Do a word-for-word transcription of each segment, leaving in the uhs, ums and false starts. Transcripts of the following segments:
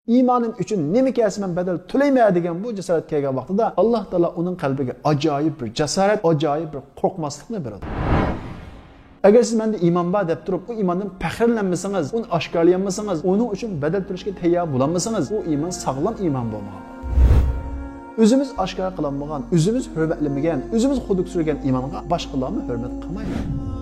ئىمانىم ئۈچۈن نېمە كەلسە مەن بەدەل تۆلەيمەن دېگەن بۇ جاسارەت كەلگەن ۋاقتىدا، ئاللاھ تائالا ئۇنىڭ قەلبىگە ئاجايىپ بىر جاسارەت، ئاجايىپ بىر قورقماسلىقنى بېرىدۇ. ئەگەر سىز مەندە ئىمان بار دەپ تۇرۇپ، ئۇ ئىماندىن پەخىرلەنمىسىڭىز، ئۇنى ئاشكارىلىيالمىسىڭىز، ئۇنىڭ ئۈچۈن بەدەل تۆلەشكە تەييار بولالمىسىڭىز، ئۇ ئىمان ساغلام ئىمان بولمىغان. ئۆزىمىز ئاشكارا قىلالمىغان، ئۆزىمىز ھۆرمەتلىمىگەن، ئۆزىمىز خۇدۈك سۈرگەن ئىمانغا باشقىلارمۇ ھۆرمەت قىلمايدۇ.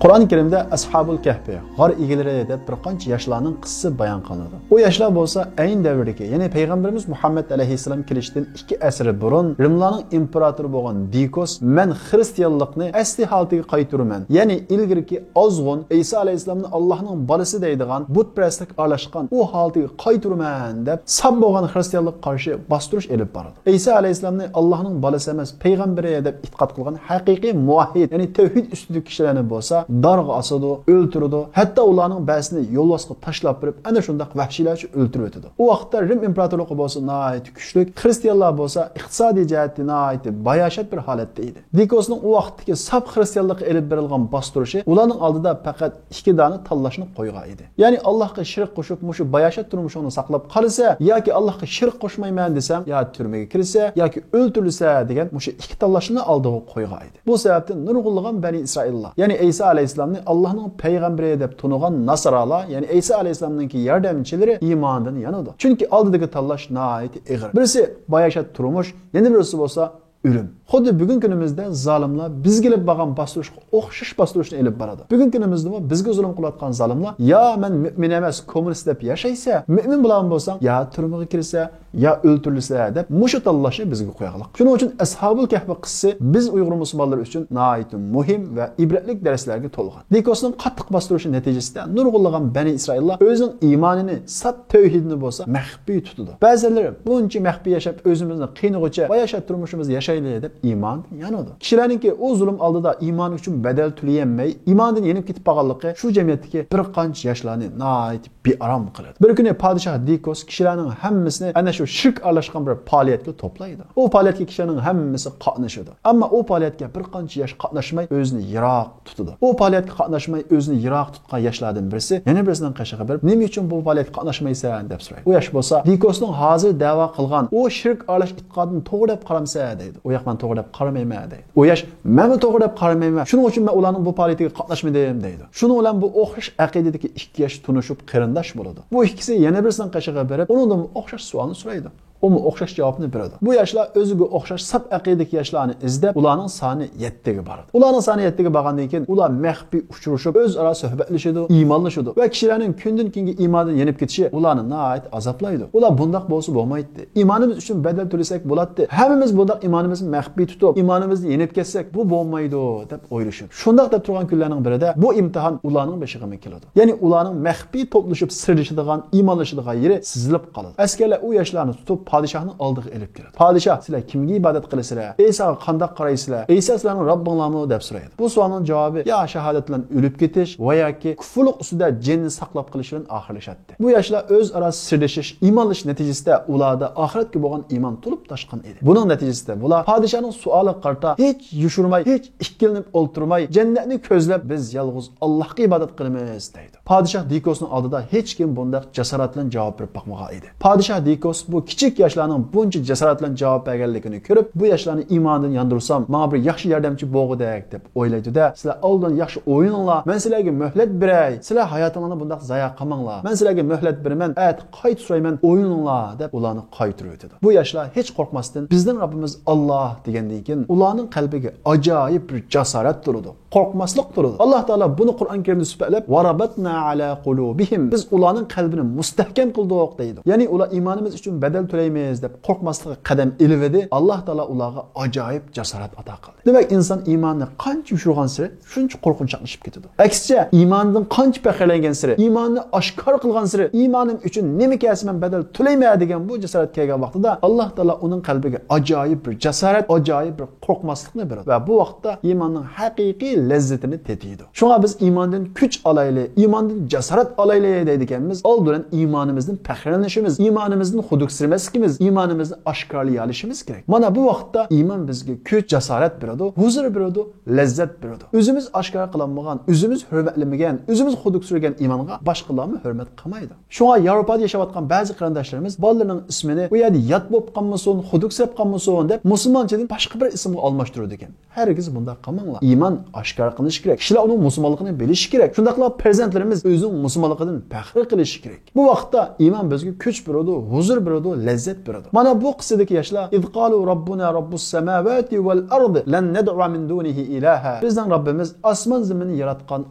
قۇرئان كەرىمدە ئەسھابۇل كەھپى، غار ئىگىلىرى دەپ بىر قانچە ياشلارنىڭ قىسسىسى بايان قىلىنىدۇ. ئۇ ياشلار بولسا ئەينى دەۋردىكى، يەنى پەيغەمبىرىمىز مۇھەممەد ئەلەيھىسسالام كېلىشتىن ئىككى ئەسىر بۇرۇن رىملارنىڭ ئىمپېراتورى بولغان دىكوس، مەن خىرىستىيانلىقنى ئەسلى ھالىتىگە قايتۇرىمەن، يەنى ئىلگىرىكى ئازغۇن ئەيسا ئەلەيھىسسالامنى ئاللاھنىڭ بالىسى دەيدىغان بۇتپەرەسلىك ئارىلاشقان ئۇ ھالىتىگە قايتۇرىمەن دەپ، ساپ بولغان خىرىستىيانلىققا قارشى باستۇرۇش ئېلىپ بارىدۇ. ئەيسا ئەلەيھىسسالامنى ئاللاھنىڭ بالىسى ئەمەس، پەيغەمبىرى دەپ ئېتىقاد قىلغان ھەقىقىي مۇۋەھھىد، يەنى تەۋھىد ئۈستىدىكى كىشىلەرنى بولسا دارغا ئاسىدۇ، ئۆلتۈرىدۇ، ھەتتا ئۇلارنىڭ بەزىسىنى يول ۋاسىتىغا تاشلاپ بېرىپ، ئەنە شۇنداق ۋەھشىيلەرچە ئۆلتۈرۈۋېتىدۇ. ئۇ ۋاقىتتا رىم ئىمپېراتورلۇقى بولسا ناھايىتى كۈچلۈك، خىرىستىيانلار بولسا ئىقتىسادىي جەھەتتىن ناھايىتى باياشات بىر ھالەتتە ئىدى. دىكوسنىڭ ئۇ ۋاقىتتىكى ساپ خىرىستىيانلىققا ئېلىپ بېرىلغان باستۇرۇشى ئۇلارنىڭ ئالدىدا پەقەت ئىككى دانە تاللاشنى قويغان ئىدى. يەنى ئاللاھقا شېرىك قوشۇپ، مۇشۇ باياشات تۇرمۇشۇڭنى ساقلاپ قالىسەن، ياكى ئاللاھقا شېرىك قوشمايمەن دېسەڭ، يا تۈرمىگە كىرىسەن، ياكى ئۆلتۈرۈلىسەن دېگەن مۇشۇ ئىككى تاللاشنى ئالدىغا قويغان ئىدى. بۇ سەۋەبتىن نۇرغۇنلىغان بەنى ئىسرائىللار، يەنى ئەيسا ئەلەيھىسسالامنى ئاللاھنىڭ پەيغەمبىرى دەپ تونۇغان ناسارالار، يەنى ئەيسا ئەلەيھىسسالامنىڭكى ياردەمچىلىرى ئىماندىن يانىدۇ. چۈنكى ئالدىدىكى تاللاش ناھايىتى ئېغىر. بىرسى باياشات تۇرمۇش، يەنە بىرسى بولسا ئۆلۈم. خۇددى بۈگۈنكى كۈنىمىزدە زالىملار بىزگە ئېلىپ بارغان باستۇرۇشقا ئوخشاش باستۇرۇشنى ئېلىپ بارىدۇ. بۈگۈنكى كۈنىمىزدىمۇ بىزگە زۇلۇم قىلىۋاتقان زالىملار، يا مەن مۆمىن ئەمەس، كوممۇنىست دەپ ياشايسەن، مۆمىن بولغان بولساڭ، يا تۈرمىگە كىرىسەن، يا ئۆلتۈرۈلىسەن دەپ مۇشۇ تاللاشنى بىزگە قويغانلىق. شۇنىڭ ئۈچۈن ئەسھابۇل كەھپى قىسسىسى بىز ئۇيغۇر مۇسۇلمانلىرى ئۈچۈن ناھايىتى مۇھىم ۋە ئىبرەتلىك دەرسلەرگە تولغان. دىكوسنىڭ قاتتىق باستۇرۇشى نەتىجىسىدە نۇرغۇنلىغان بەنى ئىسرائىللار ئۆزىنىڭ ئىمانىنى، ساپ تەۋھىدىنى بولسا مەخپىي تۇتىدۇ. بەزىلىرى بۇنچە مەخپىي ياشاپ، ئۆزىمىزنى قىينىغۇچە باياشات تۇرمۇشىمىزنى ياشايلى دەپ ئىماندىن يانىدۇ. كىشىلەرنىڭكى ئۇ زۇلۇم ئالدىدا ئىمان ئۈچۈن بەدەل تۆلىيەلمەي، ئىماندىن يېنىپ كېتىپ قالغانلىقى شۇ جەمئىيەتتىكى بىر قانچە ياشلارنى ناھايىتى بىئارام قىلىدۇ. بىر كۈنى پادىشاھ دىكوس كىشىلەرنىڭ ھەممىسىنى ئەنە شۇ شىرك ئارىلاشقان بىر پائالىيەتكە توپلايدۇ. ئۇ پائالىيەتكە كىشىلەرنىڭ ھەممىسى قاتنىشىدۇ. ئەمما ئۇ پائالىيەتكە بىر قانچە ياش قاتناشماي، ئۆزىنى يىراق تۇتىدۇ. ئۇ پائالىيەتكە قاتناشماي، ئۆزىنى يىراق تۇتقان ياشلاردىن بىرسى يەنە بىرسىنىڭ قېشىغا بېرىپ، نېمە ئۈچۈن بۇ پائالىيەتكە قاتناشمايسەن دەپ سورايدۇ. ئۇ ياش بولسا، دىكوسنىڭ ھازىر دەۋا قىلغان ئۇ شىرك ئارىلاش ئېتىقادىنى توغرا دەپ قارامسەن دەيدۇ. ئۇ ياق، مەن توغرا دەپ قارىمايمەن دەيدۇ. ئۇ ياش، مەنمۇ توغرا دەپ قارىمايمەن، شۇنىڭ ئۈچۈن مەن ئۇلارنىڭ بۇ پائالىيىتىگە قاتناشمىدىم دەيدۇ. شۇنىڭ بىلەن بۇ ئوخشاش ئەقىدىدىكى ئىككى ياش تونۇشۇپ قېرىنداش بولىدۇ. بۇ ئىككىسى يەنە بىرسىنىڭ قېشىغا بېرىپ، ئۇنىڭدىنمۇ ئوخشاش سوئالنى سورايدۇ. ئۇمۇ ئوخشاش جاۋابنى بېرىدۇ. بۇ ياشلار ئۆزىگە ئوخشاش ساپ ئەقىدىدىكى ياشلارنى ئىزدەپ، ئۇلارنىڭ سانى يەتتىگە بارىدۇ. ئۇلارنىڭ سانى يەتتىگە بارغاندىن كېيىن، ئۇلار مەخپىي ئۇچرىشىپ، ئۆزئارا سۆھبەتلىشىدۇ، ئىمانلىشىدۇ ۋە كىشىلەرنىڭ كۈندىن كۈنگە ئىماندىن يېنىپ كېتىشى ئۇلارنى ناھايىتى ئازابلايدۇ. ئۇلار بۇنداق بولسا بولمايتتى. ئىمانىمىز ئۈچۈن بەدەل تۆلىسەك بولاتتى. ھەممىمىز بۇنداق ئىمانىمىزنى مەخپىي تۇتۇپ، ئىمانىمىزدىن يېنىپ كەتسەك، بۇ بولمايدۇ، دەپ ئويلىشىدۇ. شۇنداق دەپ تۇرغان كۈنلەرنىڭ بىرىدە بۇ ئىمتىھان ئۇلارنىڭ بېشىغىمۇ كېلىدۇ. يەنى ئۇلارنىڭ مەخپىي توپلىشىپ سىردىشىدىغان، ئىمانلىشىدىغان يېرى سىزىلىپ قالىدۇ. ئەسكەرلەر ئۇ ياشلارنى تۇتۇپ پادىشاھنىڭ ئالدىغا ئېلىپ كېلىدۇ. پادىشاھ، سىلەر كىمگە ئىبادەت قىلىسىلەر؟ ئەيساغا قانداق قارايسىلەر؟ ئەيسا سىلەرنىڭ رەببىڭلارمۇ؟ دەپ سورايدۇ. بۇ سوئالنىڭ جاۋابى يا شاھادەت بىلەن ئۆلۈپ كېتىش ۋە ياكى كۇفرلۇق ئۈستىدە جېنىنى ساقلاپ قېلىش بىلەن ئاخىرلىشاتتى. بۇ ياشلار ئۆزئارا سىردىشىش، ئىمانلىشىش نەتىجىسىدە ئۇلاردا ئاخىرەتكە بولغان ئىمان تولۇپ تاشقان ئىدى. بۇنىڭ نەتىجىسىدە بۇلار پادىشاھنىڭ سوئالىغا قارىتا ھېچ يوشۇرماي، ھېچ ئىككىلىنىپ ئولتۇرماي، جەننەتنى كۆزلەپ، بىز يالغۇز ئاللاھقا ئىبادەت قىلىمىز دەيدۇ. پادىشاھ دىكوسنىڭ ئالدىدا ھېچكىم بۇنداق جاسارەت بىلەن جاۋاب بېرىپ باقمىغان ئىدى. پادىشاھ دىكوس بۇ كىچىك ياشلارنىڭ بۇنچە جاسارەت بىلەن جاۋاب بەرگەنلىكىنى كۆرۈپ، بۇ ياشلارنى ئىماندىن ياندۇرسام، ماڭا بىر ياخشى ياردەمچى بولغۇدەك، دەپ ئويلايدۇ-دە، سىلەر ئالدىن ياخشى ئويلىنىڭلار، مەن سىلەرگە مۆھلەت بېرەي، سىلەر ھاياتىڭلارنى بۇنداق زايە قىلماڭلار، مەن سىلەرگە مۆھلەت بېرىمەن، ئەتە قايتا سورايمەن، ئويلىنىڭلار، دەپ ئۇلارنى قايتۇرۇۋېتىدۇ. بۇ ياشلار ھېچ قورقماستىن، بىزنىڭ رەببىمىز ئاللاھ دېگەندىن كېيىن، ئۇلارنىڭ قەلبىگە ئاجايىپ بىر جاسارەت تۇرىدۇ. قورقماسلىق تۇرىدۇ. ئاللاھ تائالا بۇنى قۇرئان كەرىمدە سۈپەتلەپ، ۋاراباتنا ئالا قۇلۇبىھىم، بىز ئۇلارنىڭ قەلبىنى مۇستەھكەم قىلدۇق دەيدۇ. يەنى ئۇلار ئىمانىمىز ئۈچۈن بەدەل تۆلەي ئىشلەيمىز دەپ قورقماسلىققا قەدەم ئېلىۋىدى، ئاللا تائالا ئۇلارغا ئاجايىپ جاسارەت ئاتا قىلدى. دېمەك، ئىنسان ئىمانىنى قانچە يوشۇرغانسېرى شۇنچە قورقۇنچاقلىشىپ كېتىدۇ. ئەكسىچە، ئىمانىدىن قانچە پەخىرلەنگەنسېرى، ئىمانىنى ئاشكارا قىلغانسېرى، ئىمانىم ئۈچۈن نېمە كەلسە مەن بەدەل تۆلەيمەن دېگەن بۇ جاسارەت كەلگەن ۋاقتىدا، ئاللا تائالا ئۇنىڭ قەلبىگە ئاجايىپ بىر جاسارەت، ئاجايىپ بىر قورقماسلىقنى بېرىدۇ ۋە بۇ ۋاقىتتا ئىماننىڭ ھەقىقىي لەززىتىنى تېتىيدۇ. شۇڭا بىز ئىماندىن كۈچ ئالايلى، ئىماندىن جاسارەت ئالايلى دەيدىكەنمىز، ئالدى بىلەن ئىمانىمىزدىن پەخىرلىنىشىمىز، ئىمانىمىزدىن خۇدۈكسىرىمەسلىكىمىز، ئىمانىمىزنى ئاشكارىلىيالىشىمىز كېرەك. مانا بۇ ۋاقىتتا ئىمان بىزگە كۈچ، جاسارەت بېرىدۇ، ھۇزۇر بېرىدۇ، لەززەت بېرىدۇ. ئۆزىمىز ئاشكارا قىلالمىغان، ئۆزىمىز ھۆرمەتلىمىگەن، ئۆزىمىز خۇدۈكسىرىگەن ئىمانغا باشقىلارمۇ ھۆرمەت قىلمايدۇ. شۇڭا ياۋروپادا ياشاۋاتقان بەزى قېرىنداشلىرىمىز بالىلىرىنىڭ ئىسمىنى ئۇ يەردە يات بولۇپ قالمىسۇن، خۇدۈكسىرەپ قالمىسۇن دەپ مۇسۇلمانچىدىن باشقا بىر ئىسىمغا ئالماشتۇرىدىكەن. ھەرگىز بۇنداق قىلماڭلار. ئىمان ئاشكارا قىلىنىشى كېرەك. كىشىلەر ئۇنىڭ مۇسۇلمانلىقىنى بىلىشى كېرەك. شۇنداقلا پەرزەنتلىرىمىز ئۆزىنىڭ مۇسۇلمانلىقىدىن پەخىر قىلىشى كېرەك. بۇ ۋاقىتتا ئىمان بىزگە كۈچ بېرىدۇ، ھۇزۇر بېرىدۇ، لەززەت بېرىدۇ. مانا بۇ قىسسىدىكى ياشلار، إذ قالوا ربنا رب السماوات والأرض لن ندعو من دونه إلها. بىزنىڭ رەببىمىز ئاسمان زېمىننى ياراتقان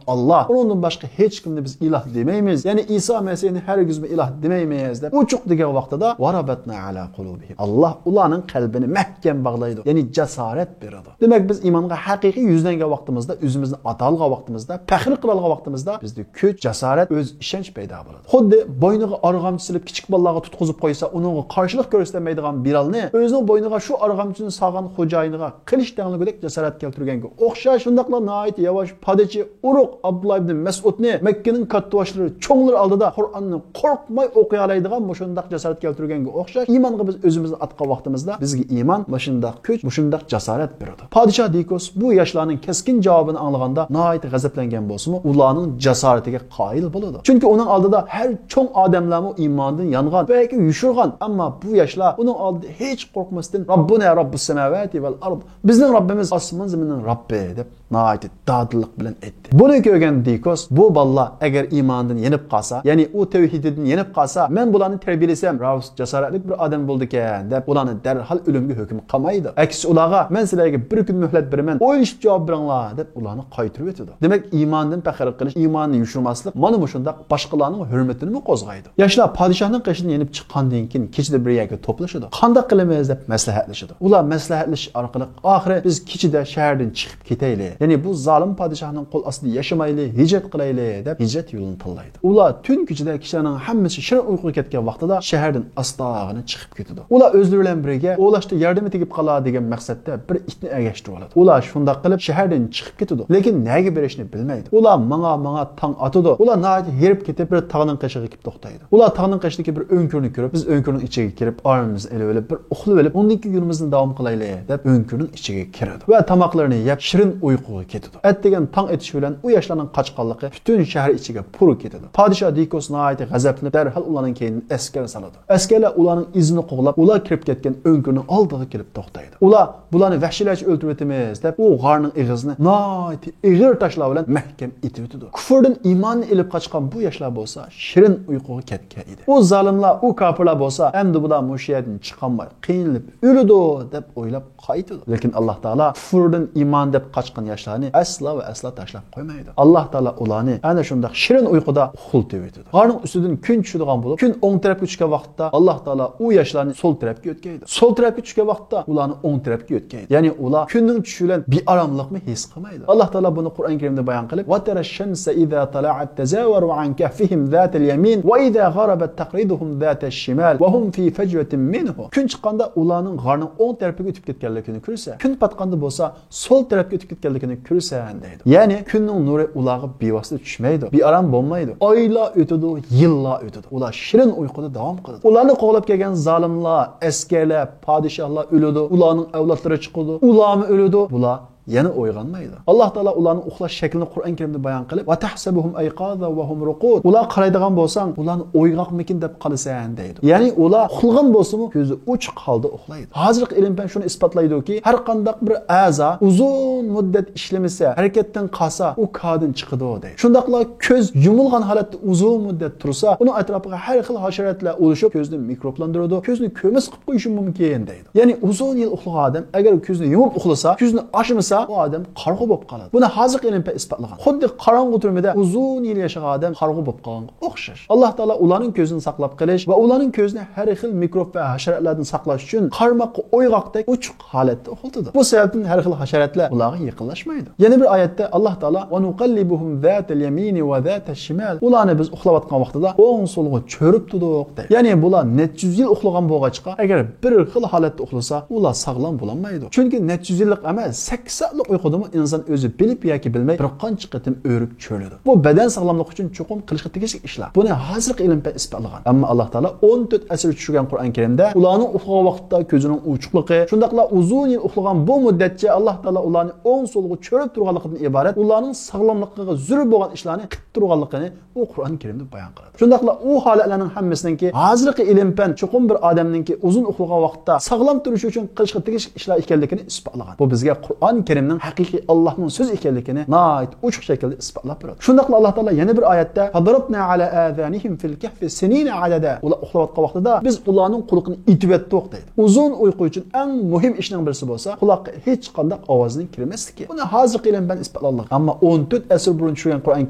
ئاللا. ئۇنىڭدىن باشقا ھېچ كىمنى بىز ئىلاھ دېمەيمىز. يەنى ئىسا مەسىھنى ھەرگىزمۇ ئىلاھ دېمەيمىز دەپ ئوچۇق دېگەن ۋاقتىدا، وربطنا على قلوبهم. ئاللا ئۇلارنىڭ قەلبىنى مەھكەم باغلايدۇ. يەنى جاسارەت بېرىدۇ. دېمەك، بىز ئىمانغا ھەقىقىي يۈزلەنگەن ۋاقتىمىزدا، ئۆزىمىزنى ئاتالىغان ۋاقتىمىزدا، پەخىر قىلالىغان ۋاقتىمىزدا بىزدە كۈچ، جاسارەت، ئۆز ئىشەنچ پەيدا بولىدۇ. خۇددى بوينىغا ئارغامچا سېلىپ كىچىك بالىلارغا تۇتقۇزۇپ قويسا، ئۇنىڭغا قارشىلىق كۆرسىتەلمەيدىغان بىلالنى ئۆزىنىڭ بوينىغا شۇ ئارغامچىنى سالغان خوجايىنىغا قىلىچ تەڭلىگۈدەك جاسارەت كەلتۈرگەنگە ئوخشاش، شۇنداقلا ناھايىتى ياۋاش پادىچى ئۇرۇق ئابدۇللا ئىبن مەسئۇدنى مەككىنىڭ كاتتىباشلىرى، چوڭلىرى ئالدىدا قۇرئاننى قورقماي ئوقۇيالايدىغان مۇشۇنداق جاسارەت كەلتۈرگەنگە ئوخشاش، ئىمانغا بىز ئۆزىمىزنى ئاتقان ۋاقتىمىزدا بىزگە ئىمان مۇشۇنداق كۈچ، مۇشۇنداق جاسارەت بېرىدۇ. پادىشاھ دىكوس بۇ ياشلارنىڭ كەسكىن جاۋابىنى ئاڭلىغاندا ناھايىتى غەزەپلەنگەن بولسىمۇ، ئۇلارنىڭ جاسارىتىگە قايىل بولىدۇ. چۈنكى ئۇنىڭ ئالدىدا ھەر چوڭ ئادەملەرمۇ ئىمانىدىن يانغان، بەلكى يوشۇرغان، ئەمما بۇ ياشلار ئۇنىڭ ئالدىدا ھېچ قورقماستىن، ربنا رب السماوات والأرض، بىزنىڭ رەببىمىز ئاسمان زېمىننىڭ رەببى دەپ ناھايىتى دادىللىق بىلەن ئېيتتى. بۇنى كۆرگەن دىكوس، بۇ بالىلار ئەگەر ئىمانىدىن يېنىپ قالسا، يەنى ئۇ تەۋھىدىدىن يېنىپ قالسا، مەن بۇلارنى تەربىيەلىسەم، راۋۇس جاسارەتلىك بىر ئادەم بولىدىكەن دەپ ئۇلارنى دەرھال ئۆلۈمگە ھۆكۈم قىلمايدۇ. ئەكسىچە ئۇلارغا، مەن سىلەرگە بىر كۈن مۆھلەت بېرىمەن، ئويلىشىپ جاۋاب بېرىڭلار دەپ ئۇلارنى قايتۇرۇۋېتىدۇ. دېمەك، ئىماندىن پەخىر قىلىش، ئىماننى يوشۇرماسلىق مانا مۇشۇنداق باشقىلارنىڭ ھۆرمىتىنىمۇ قوزغايدۇ. ياشلار پادىشاھنىڭ قېشىدىن يېنىپ چىققاندىن كېيىن كېچىدە بىر يەرگە توپلىشىدۇ. قانداق قىلىمىز دەپ مەسلىھەتلىشىدۇ. ئۇلار مەسلىھەتلىشىش ئارقىلىق ئاخىرى بىز كېچىدە شەھەردىن چىقىپ كېتەيلى. يەنى بۇ زالىم پادىشاھنىڭ قول ئاستىدا ياشىمايلى، ھىجرەت قىلايلى دەپ ھىجرەت يولىنى تاللايدۇ. ئۇلار تۈن كېچىدە كىشىلەرنىڭ ھەممىسى شېرىن ئۇيقۇغا كەتكەن ۋاقتىدا شەھەردىن ئاستاغىنا چىقىپ كېتىدۇ. ئۇلار ئۆزلىرى بىلەن بىرگە ئوۋلاشتا ياردىمى تېگىپ قالا دېگەن مەقسەتتە بىر ئىتنى ئەگەشتۈرۈۋالىدۇ. ئۇلار شۇنداق قىلىپ شەھەردىن چىقىپ كېتىدۇ. لېكىن نەگە بېرىشنى بىلمەيدۇ. ئۇلار ماڭا، ماڭا تاڭ ئاتىدۇ. ئۇلار ناھايىتى ھېرىپ كېتىپ بىر تاغنىڭ قېشىغا كېلىپ توختايدۇ. ئۇلار تاغنىڭ قېشىدىكى بىر ئۆڭكۈرنى كۆرۈپ، بىز ئۆڭكۈرنىڭ ئىچىگە كىرىپ، ئارامىمىزنى ئېلىۋېلىپ، بىر ئۇخلىۋېلىپ، ئۇندىن كېيىن يولىمىزنى داۋام قىلايلى دەپ ئۆڭكۈرنىڭ ئىچىگە كىرىدۇ ۋە تاماقلىرىنى يەپ، شېرىن ئۇيقۇغا كېتىدۇ. ئەتىگەن تاڭ ئېتىشى بىلەن ئۇ ياشلارنىڭ قاچقانلىقى پۈتۈن شەھەر ئىچىگە پۇرىپ كېتىدۇ. پادىشاھ دىكوس ناھايىتى غەزەپلىنىپ، دەرھال ئۇلارنىڭ كەينىدىن ئەسكەر سالىدۇ. ئەسكەرلەر ئۇلارنىڭ ئىزىنى قوغلاپ، ئۇلار كىرىپ كەتكەن ئۆڭكۈرنىڭ ئالدىغا كېلىپ توختايدۇ. ئۇلار، بۇلارنى ۋەھشىيلەرچە ئۆلتۈرۈۋېتىمىز دەپ، ئۇ غارنىڭ ئېغىزىنى ناھايىتى ئېغىر تاشلار بىلەن مەھكەم ئېتىۋېتىدۇ. كۇفرىدىن ئىماننى ئېلىپ قاچقان بۇ ياشلار بولسا شېرىن ئۇيقۇغا كەتكەن ئىدى. ئۇ زالىملار، ئۇ كاپىرلار بولسا، ئەمدى بۇلار مۇشۇ يەردىن چىقالماي قىينىلىپ ئۆلىدۇ دەپ ئويلاپ قايتىدۇ. لېكىن ئاللا تائالا كۇفرىدىن ئىمان دەپ قاچقان ياشلارنى ئەسلا ۋە ئەسلا تاشلاپ قويمايدۇ. ئاللا تائالا ئۇلارنى ئەنە شۇنداق شېرىن ئۇيقۇدا ئۇخلىتىۋېتىدۇ. غارنىڭ ئۈستىدىن كۈن چۈشىدىغان بولۇپ، كۈن ئوڭ تەرەپكە چۈشكەن ۋاقىتتا ئاللا تائالا ئۇ ياشلارنى سول تەرەپكە يۆتكەيدۇ. سول تەرەپكە چۈشكەن ۋاقىتتا ئۇلارنى ئوڭ تەرەپكە يۆتكەيدۇ. يەنى ئۇلار كۈننىڭ چۈشۈشى بىلەن بىئاراملىقمۇ ھېس قىلمايدۇ. ئاللا تائالا بۇنى قۇرئان كەرىمدە بايان قىلىپ، وترى الشمس إذا طلعت تزاور عن كهفهم ذات اليمين وإذا غربت تقرضهم ذات الشمال وهم في فجوة منه. كۈن چىققاندا ئۇلارنىڭ غارنىڭ ئوڭ تەرىپىگە ئۆتۈپ كەتكەنلىكىنى كۆرىسەن. كۈن پاتقاندا بولسا سول تەرەپكە ئۆتۈپ كەتكەنلىكىنى كۆرىسەن دەيدۇ. يەنى كۈننىڭ نۇرى ئۇلارغا بىۋاسىتە چۈشمەيدۇ، بىئارام بولمايدۇ. ئايلار ئۆتىدۇ، يىللار ئۆتىدۇ. ئۇلار شېرىن ئۇيقۇدا داۋام قىلىدۇ. ئۇلارنى قوغلاپ كەلگەن زالىملار، ئەسكەرلەر، پادىشاھلار ئۆلىدۇ، ئۇلارنىڭ ئەۋلادلىرى چىقىدۇ، ئۇلارمۇ ئۆلىدۇ. بۇلار يەنە ئويغانمايدۇ. ئاللا تائالا ئۇلارنىڭ ئۇخلاش شەكلىنى قۇرئان كەرىمدە بايان قىلىپ، وتحسبهم أيقاظا وهم رقود. ئۇلار قارايدىغان بولساڭ، ئۇلارنى ئويغاقمىكىن دەپ قالىسەن دەيدۇ. يەنى ئۇلار ئۇخلىغان بولسىمۇ، كۆزى ئوچۇق ھالدا ئۇخلايدۇ. ھازىرقى ئىلىم پەن شۇنى ئىسپاتلايدۇكى، ھەر قانداق بىر ئەزا ئۇزۇن مۇددەت ئىشلىمىسە، ھەرىكەتتىن قالسا، ئۇ كاردىن چىقىدۇ دەيدۇ. شۇنداقلا كۆز يۇمۇلغان ھالەتتە ئۇزۇن مۇددەت تۇرسا، ئۇنىڭ ئەتراپىغا ھەر خىل ھاشاراتلار ئولىشىپ، كۆزنى مىكروبلاندۇرىدۇ، كۆزنى كۆمۈس قىلىپ قويۇشى مۇمكىن دەيدۇ. يەنى ئۇزۇن يىل ئۇخلىغان ئادەم ئەگەر كۆزىنى يۇمۇپ ئۇخلىسا، كۆزىنى ئاچمىسا، ئۇ ئادەم قارىغۇ بولۇپ قالىدۇ. بۇنى ھازىرقى ئىلىم پەن ئىسپاتلىغان. خۇددى قاراڭغۇ تۈرمىدە ئۇزۇن يىل ياشىغان ئادەم قارىغۇ بولۇپ قالغانغا ئوخشاش. ئاللاھ تائالا ئۇلارنىڭ كۆزىنى ساقلاپ قېلىش ۋە ئۇلارنىڭ كۆزىنى ھەر خىل مىكروب ۋە ھاشاراتلاردىن ساقلاش ئۈچۈن قارىماققا ئويغاقتەك ئوچۇق ھالەتتە ئۇخلىتىدۇ. بۇ سەۋەبتىن ھەر خىل ھاشاراتلار ئۇلارغا يېقىنلاشمايدۇ. يەنە بىر ئايەتتە ئاللاھ تائالا: «ونقلبهم ذات اليمين وذات الشمال.» ئۇلارنى بىز ئۇخلاۋاتقان ۋاقتىدا ئوڭ سولغا چۆرۈپ تۇردۇق، دەيدۇ. يەنى بۇلار نەچچە يۈز يىل ئۇخلىغان بولغاچقا، ئەگەر بىر خىل ھالەتتە ئۇخلىسا، ئۇلار ساغلام بولالمايدۇ. چۈنكى نەچچە يۈز يىللىق ئەمەل سەككىز سائەتلىك ئۇيقۇدىمۇ ئىنسان ئۆزى بىلىپ ياكى بىلمەي بىر قانچە قېتىم ئۆرۈپ چۆرىلىدۇ. بۇ بەدەن ساغلاملىقى ئۈچۈن چوقۇم قىلىشقا تېگىشلىك ئىشلار. بۇنى ھازىرقى ئىلىم پەن ئىسپاتلىغان. ئەمما ئاللاھ تائالا ئون تۆت ئەسىر چۈشۈرگەن قۇرئان كەرىمدە ئۇلارنىڭ ئۇخلىغان ۋاقتىدا كۆزىنىڭ ئوچۇقلۇقى، شۇنداقلا ئۇزۇن يىل ئۇخلىغان بۇ مۇددەتچە ئاللاھ تائالا ئۇلارنى ئوڭ سولغا چۆرۈپ تۇرغانلىقىدىن ئىبارەت ئۇلارنىڭ ساغلاملىقىغا زۆرۈر بولغان ئىشلارنى قىلىپ تۇرغانلىقىنى ئۇ قۇرئان كەرىمدە بايان قىلىدۇ. شۇنداقلا ئۇ ھالەتلەرنىڭ ھەممىسىنىڭكى ھازىرقى ئىلىم پەن چوقۇم بىر ئادەمنىڭكى ئۇزۇن ئۇخلىغان ۋاقىتتا ساغلام تۇرۇشى ئۈچۈن قىلىشقا تېگىشلىك ئىشلار ئىكەنلىكىنى ئىسپاتلىغان. بۇ بىزگە قۇرئان كەرىمنىڭ ھەقىقىي ئاللاھنىڭ سۆزى ئىكەنلىكىنى ناھايىتى ئوچۇق شەكىلدە ئىسپاتلاپ بېرىدۇ. شۇنداقلا ئاللاھ تائالا يەنە بىر ئايەتتە: «فضربنا على آذانهم في الكهف سنين عددا.» ئۇلار ئۇخلاۋاتقان ۋاقتىدا بىز ئۇلارنىڭ قۇلىقىنى ئېتىۋەتتۇق، دەيدۇ. ئۇزۇن ئۇيقۇ ئۈچۈن ئەڭ مۇھىم ئىشنىڭ بىرسى بولسا قۇلاققا ھېچقانداق ئاۋازنىڭ كىرمەسلىكى. بۇنى ھازىرقى ئىلىم بىلەن ئىسپاتلانغان. ئەمما ئون تۆت ئەسىر بۇرۇن چۈشۈرگەن قۇرئان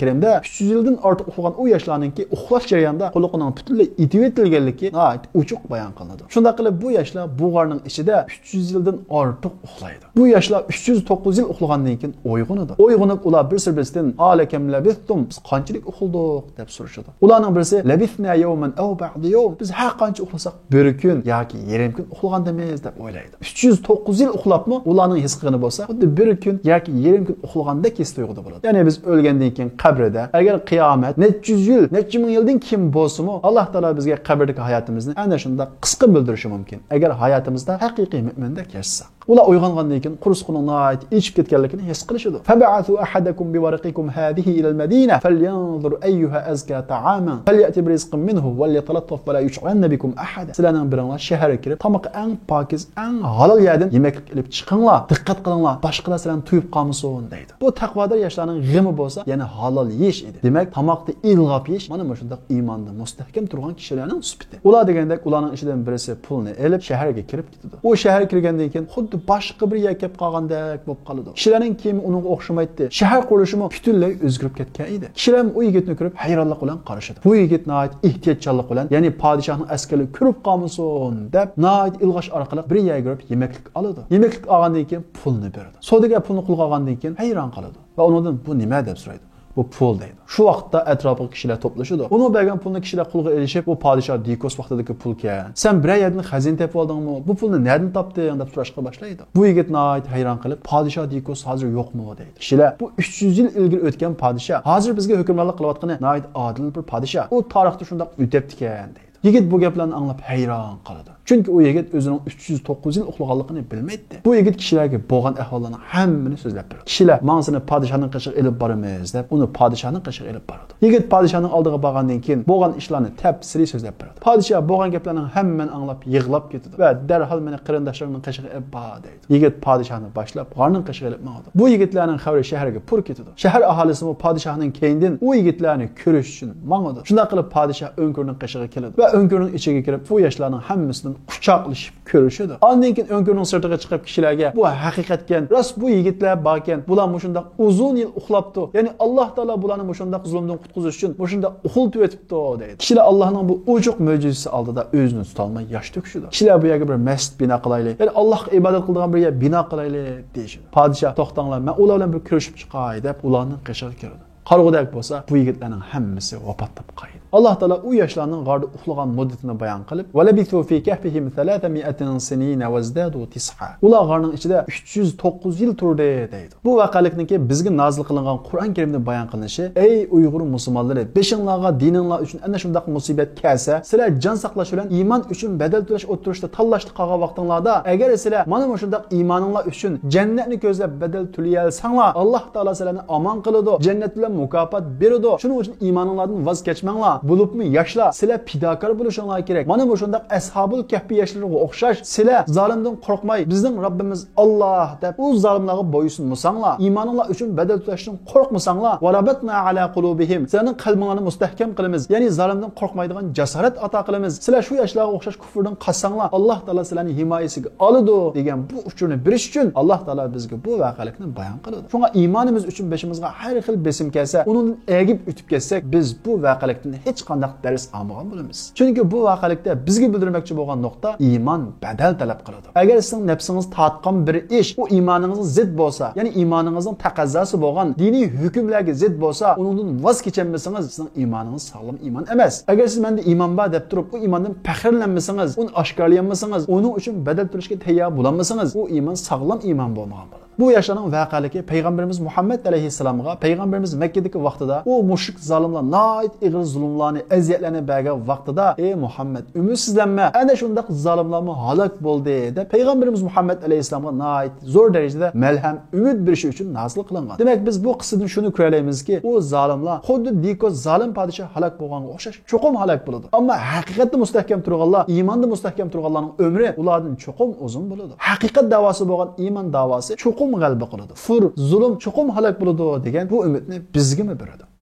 كەرىمدە ئۈچ يۈز يىلدىن ئارتۇق ئۇخلىغان ئۇ ياشلارنىڭكى ئۇخلاش جەريانىدا قۇلىقىنىڭ پۈتۈنلەي ئېتىۋېتىلگەنلىكى ناھايىتى ئوچۇق بايان قىلىنىدۇ. شۇنداق قىلىپ بۇ ياشلار بۇ غارنىڭ ئىچىدە ئۈچ يۈز يىلدىن ئارتۇق ئۇخلايدۇ. بۇ ياشلار ئۈچ يۈز توققۇز يىل ئۇخلىغاندىن كېيىن ئويغىنىدۇ. ئويغىنىپ ئۇلار بىرسى-بىرسىدىن: «قال كم لبثتم؟» بىز قانچىلىك ئۇخلىدۇق؟ دەپ سورىشىدۇ. ئۇلارنىڭ بىرسى: «لبثنا يوما أو بعض يوم.» بىز ھەر قانچە ئۇخلىساق، بىر كۈن ياكى يېرىم كۈن ئۇخلىغاندىمىز دەپ ئويلايدۇ. ئۈچ يۈز توققۇز يىل ئۇخلاپمۇ ئۇلارنىڭ ھېس قىلغىنى بولسا، خۇددى بىر كۈن ياكى يېرىم كۈن ئۇخلىغاندەك ھېس تۇيغۇدا بولىدۇ. يەنى بىز ئۆلگەندىن كېيىن قەبرىدە، ئەگەر قىيامەت نەچچە يۈز يىل، نەچچە مىڭ يىلدىن كېيىن بولسىمۇ، ئاللاھ تائالا بىزگە قەبرىدىكى ھاياتىمىزنى ئەنە شۇنداق قىسقا بىلدۈرۈشى مۇمكىن، ئەگەر ھاياتىمىزدا ھەقىقىي مۆمىندەك ياشىساق. ئۇلار ئويغانغاندىن كېيىن قورسىقىنىڭ ناھايىتى ئېچىپ كەتكەنلىكىنى ھېس قىلىشىدۇ. فابعثوا أحدكم بورقكم هذه إلى المدينة فلينظر أيها أزكى طعاما فليأت برزق منه وليتلطف ولا يشعرن بكم أحدا. سىلەرنىڭ بىرىڭلار شەھەرگە كىرىپ، تامىقى ئەڭ پاكىز، ئەڭ ھالال يەردىن يېمەكلىك ئېلىپ چىقىڭلار. دىققەت قىلىڭلار، باشقىلار سىلەرنى تۇيۇپ قالمىسۇن، دەيدۇ. بۇ تەقۋادار ياشلارنىڭ غېمى بولسا يەنە ھالال يېيىش ئىدى. دېمەك، تاماقتا ئىلغاپ يېيىش مانا مۇشۇنداق ئىماندا مۇستەھكەم تۇرغان كىشىلەرنىڭ سۈپىتى. ئۇلار دېگەندەك ئۇلارنىڭ ئىچىدىن بىرسى پۇلنى ئېلىپ شەھەرگە كىرىپ كېتىدۇ. ئۇ شەھەرگە كىرگەندىن كېيىن خۇددى باشقا بىر يەرگە كېلىپ قالغاندەك بولۇپ قالىدۇ. كىشىلەرنىڭ كىيىمى ئۇنىڭغا ئوخشىمايتتى. شەھەر قۇرۇلۇشىمۇ پۈتۈنلەي ئۆزگىرىپ كەتكەن ئىدى. كىشىلەرمۇ ئۇ يىگىتنى كۆرۈپ ھەيرانلىق بىلەن قارىشىدۇ. بۇ يىگىت ناھايىتى ئېھتىياتچانلىق بىلەن، يەنى پادىشاھنىڭ ئەسكەرلىرى كۆرۈپ قالمىسۇن دەپ، ناھايىتى ئىلغاش ئارقىلىق بىر يەرگە كىرىپ يېمەكلىك ئالىدۇ. يېمەكلىك ئالغاندىن كېيىن پۇلنى بېرىدۇ. سودىگەر پۇلنى قولىغا ئالغاندىن كېيىن ھەيران قالىدۇ ۋە ئۇنىڭدىن: «بۇ نېمە؟» دەپ سورايدۇ. «بۇ پۇل» دەيدۇ. شۇ ۋاقىتتا ئەتراپىغا كىشىلەر توپلىشىدۇ. ئۇنىڭ بەرگەن پۇلىنى كىشىلەر قولىغا ئېلىشىپ، «بۇ پادىشاھ دىكوس ۋاقتىدىكى پۇلكەن. سەن بىرەر يەردىن خەزىنە تېپىۋالدىڭمۇ؟ بۇ پۇلنى نەدىن تاپتىڭ؟» دەپ سوراشقا باشلايدۇ. بۇ يىگىت ناھايىتى ھەيران قېلىپ، «پادىشاھ دىكوس ھازىر يوقمۇ؟» دەيدۇ. كىشىلەر: «بۇ ئۈچ يۈز يىل ئىلگىرى ئۆتكەن پادىشاھ، ھازىر بىزگە ھۆكۈمرانلىق قىلىۋاتقىنى ناھايىتى ئادىل بىر پادىشاھ. ئۇ تارىختا شۇنداق ئۆتەپتىكەن» دەيدۇ. يىگىت بۇ گەپلەرنى ئاڭلاپ ھەيران قالىدۇ. چۈنكى ئۇ يىگىت ئۆزىنىڭ ئۈچ يۈز توققۇز يىل ئۇخلىغانلىقىنى بىلمەيتتى. بۇ يىگىت كىشىلەرگە بولغان ئەھۋاللارنىڭ ھەممىنى سۆزلەپ بېرىدۇ. كىشىلەر: «ماڭا سېنى پادىشاھنىڭ قېشىغا ئېلىپ بارىمىز» دەپ، ئۇنى پادىشاھنىڭ قېشىغا ئېلىپ بارىدۇ. يىگىت پادىشاھنىڭ ئالدىغا بارغاندىن كېيىن بولغان ئىشلارنى تەپسىلىي سۆزلەپ بېرىدۇ. پادىشاھ بولغان گەپلەرنىڭ ھەممىنى ئاڭلاپ يىغلاپ كېتىدۇ ۋە دەرھال: «مېنى قېرىنداشلىرىمنىڭ قېشىغا ئېلىپ بار» دەيدۇ. يىگىت پادىشاھنى باشلاپ غارنىڭ قېشىغا ئېلىپ ماڭىدۇ. بۇ يىگىتلەرنىڭ خەۋىرى شەھەرگە پۇر كېتىدۇ. شەھەر ئاھالىسىمۇ پادىشاھنىڭ كەينىدىن ئۇ يىگىتلەرنى كۆرۈش ئۈچۈن ماڭىدۇ. شۇنداق قىلىپ پادىشاھ ئۆڭكۈرنىڭ قېشىغا كېلىدۇ ۋە ئۆڭكۈرنىڭ ئىچىگە كىرىپ، بۇ ياشلارنىڭ ھەممىسى بىلەن قۇچاقلىشىپ كۆرۈشىدۇ. ئاندىن كېيىن ئۆڭكۈرنىڭ سىرتىغا چىقىپ كىشىلەرگە: «بۇ ھەقىقەتكەن، راست بۇ يىگىتلەر باركەن، بۇلار مۇشۇنداق ئۇزۇن يىل ئۇخلاپتۇ. يەنى ئاللاھ تائالا بۇلارنى مۇشۇنداق زۇلۇمدىن قۇتقۇزۇش ئۈچۈن مۇشۇنداق ئۇخلىتىۋېتىپتۇ» دەيدۇ. كىشىلەر ئاللاھنىڭ بۇ ئوچۇق مۆجىزىسى ئالدىدا ئۆزىنى تۇتالماي ياش تۆكۈشىدۇ. كىشىلەر: «بۇ يەرگە بىر مەسچىت بىنا قىلايلى، يەنى ئاللاھقا ئىبادەت قىلىدىغان بىر يەر بىنا قىلايلى» دېيىشىدۇ. پادىشاھ: «توختاڭلار، مەن ئۇلار بىلەن بىر كۆرۈشۈپ چىقاي» دەپ، ئۇلارنىڭ قېشىغا كىرىدۇ. قارىغۇدەك بولسا، بۇ يىگىتلەرنىڭ ھەممىسى ۋاپات تاپقان ئىدى. ئاللاھ تائالا ئۇ ياشلارنىڭ غاردا ئۇخلىغان مۇددىتىنى بايان قىلىپ، «ولبثوا في كهفهم ثلاثمائة سنين وازدادوا تسعا.» ئۇلار غارنىڭ ئىچىدە ئۈچ يۈز توققۇز يىل تۇردى، دەيدۇ. بۇ ۋەقەلىكنىڭكى بىزگە نازىل قىلىنغان قۇرئان كەرىمدە بايان قىلىنىشى: «ئەي ئۇيغۇر مۇسۇلمانلىرى، بېشىڭلارغا دىنىڭلار ئۈچۈن ئەنە شۇنداق مۇسىبەت كەلسە، سىلەر جان ساقلاش بىلەن ئىمان ئۈچۈن بەدەل تۆلەش ئوتتۇرىسىدا تاللاشتا قالغان ۋاقتىڭلاردا، ئەگەر سىلەر مانا مۇشۇنداق ئىمانىڭلار ئۈچۈن جەننەتنى كۆزلەپ بەدەل تۆلىيەلسەڭلار، ئاللاھ تائالا سىلەرنى ئامان قىلىدۇ، جەننەت بىلەن مۇكاپات بېرىدۇ. شۇنىڭ ئۈچۈن ئىمانىڭلاردىن ۋاز كەچمەڭلار. بولۇپمۇ ياشلار، سىلەر پىداكار بولۇشۇڭلار كېرەك. مانا مۇشۇنداق ئەسھابۇل كەھپى ياشلىرىغا ئوخشاش سىلەر زالىمدىن قورقماي، بىزنىڭ رەببىمىز ئاللاھ دەپ ئۇ زالىملارغا بويسۇنمىساڭلار، ئىمانىڭلار ئۈچۈن بەدەل تۆلەشتىن قورقمىساڭلار، ۋەرەبەتنا ئەلا قۇلۇبىھىم، سىلەرنىڭ قەلبىڭلارنى مۇستەھكەم قىلىمىز، يەنى زالىمدىن قورقمايدىغان جاسارەت ئاتا قىلىمىز. سىلەر شۇ ياشلارغا ئوخشاش كۇفرىدىن قاچساڭلار، ئاللاھ تائالا سىلەرنى ھىمايىسىگە ئالىدۇ، دېگەن بۇ ئۇچۇرنى بېرىش ئۈچۈن ئاللاھ تائالا بىزگە بۇ ۋەقەلىكنى بايان قىلىدۇ. شۇڭا ئىمانىمىز ئۈچۈن بېشىمىزغا ھەر خىل بېسىم كەلسە، ئۇنىڭدىن ئەگىپ ئۆتۈپ كەتسەك، بىز بۇ ۋەقەلىكتىن ھېچقانداق دەرس ئالمىغان بولىمىز. چۈنكى بۇ ۋەقەلىكتە بىزگە بىلدۈرمەكچى بولغان نۇقتا ئىمان بەدەل تەلەپ قىلىدۇ. ئەگەر سىزنىڭ نەپسىڭىز تارتقان بىر ئىش ئۇ ئىمانىڭىزغا زىت بولسا، يەنى ئىمانىڭىزنىڭ تەقەززاسى بولغان دىنىي ھۆكۈملەرگە زىت بولسا، ئۇنىڭدىن ۋاز كېچەلمىسىڭىز، سىزنىڭ ئىمانىڭىز ساغلام ئىمان ئەمەس. ئەگەر سىز مەندە ئىمان بار دەپ تۇرۇپ، ئۇ ئىماندىن پەخىرلەنمىسىڭىز، ئۇنى ئاشكارىلىيالمىسىڭىز، ئۇنىڭ ئۈچۈن بەدەل تۆلەشكە تەييار بولالمىسىڭىز، ئۇ ئىمان ساغلام ئىمان بولمىغان بولىدۇ. بۇ ياشلارنىڭ ۋەقەلىكى پەيغەمبىرىمىز مۇھەممەد ئەلەيھىسسالامغا، پەيغەمبىرىمىز مەككىدىكى ۋاقتىدا ئۇ مۇشرىك زالىملار ناھايىتى ئېغىر زۇلۇملارنى، ئەزىيەتلەرنى بەرگەن ۋاقتىدا، ئەي مۇھەممەد، ئۈمىدسىزلەنمە، ئەنە شۇنداق زالىملارمۇ ھالاك بولدى، دەپ پەيغەمبىرىمىز مۇھەممەد ئەلەيھىسسالامغا ناھايىتى زور دەرىجىدە مەلھەم، ئۈمىد بېرىشى ئۈچۈن نازىل قىلىنغان. دېمەك، بىز بۇ قىسسىدىن شۇنى كۆرەلەيمىزكى، ئۇ زالىملار خۇددى دىكو زالىم پادىشاھ ھالاك بولغانغا ئوخشاش چوقۇم ھالاك بولىدۇ. ئەمما ھەقىقەتتە مۇستەھكەم تۇرغانلار، ئىماندا مۇستەھكەم تۇرغانلارنىڭ ئۆمرى ئۇلاردىن چوقۇم ئۇزۇن بولىدۇ. ھەقىقەت داۋاسى بولغان ئىمان داۋاسى چوقۇم غەلىبە قىلىدۇ. كۇفر، زۇلۇم چوقۇم ھالاك بولىدۇ دېگەن بۇ ئۈمىدنى بىزگىمۇ بېرىدۇ.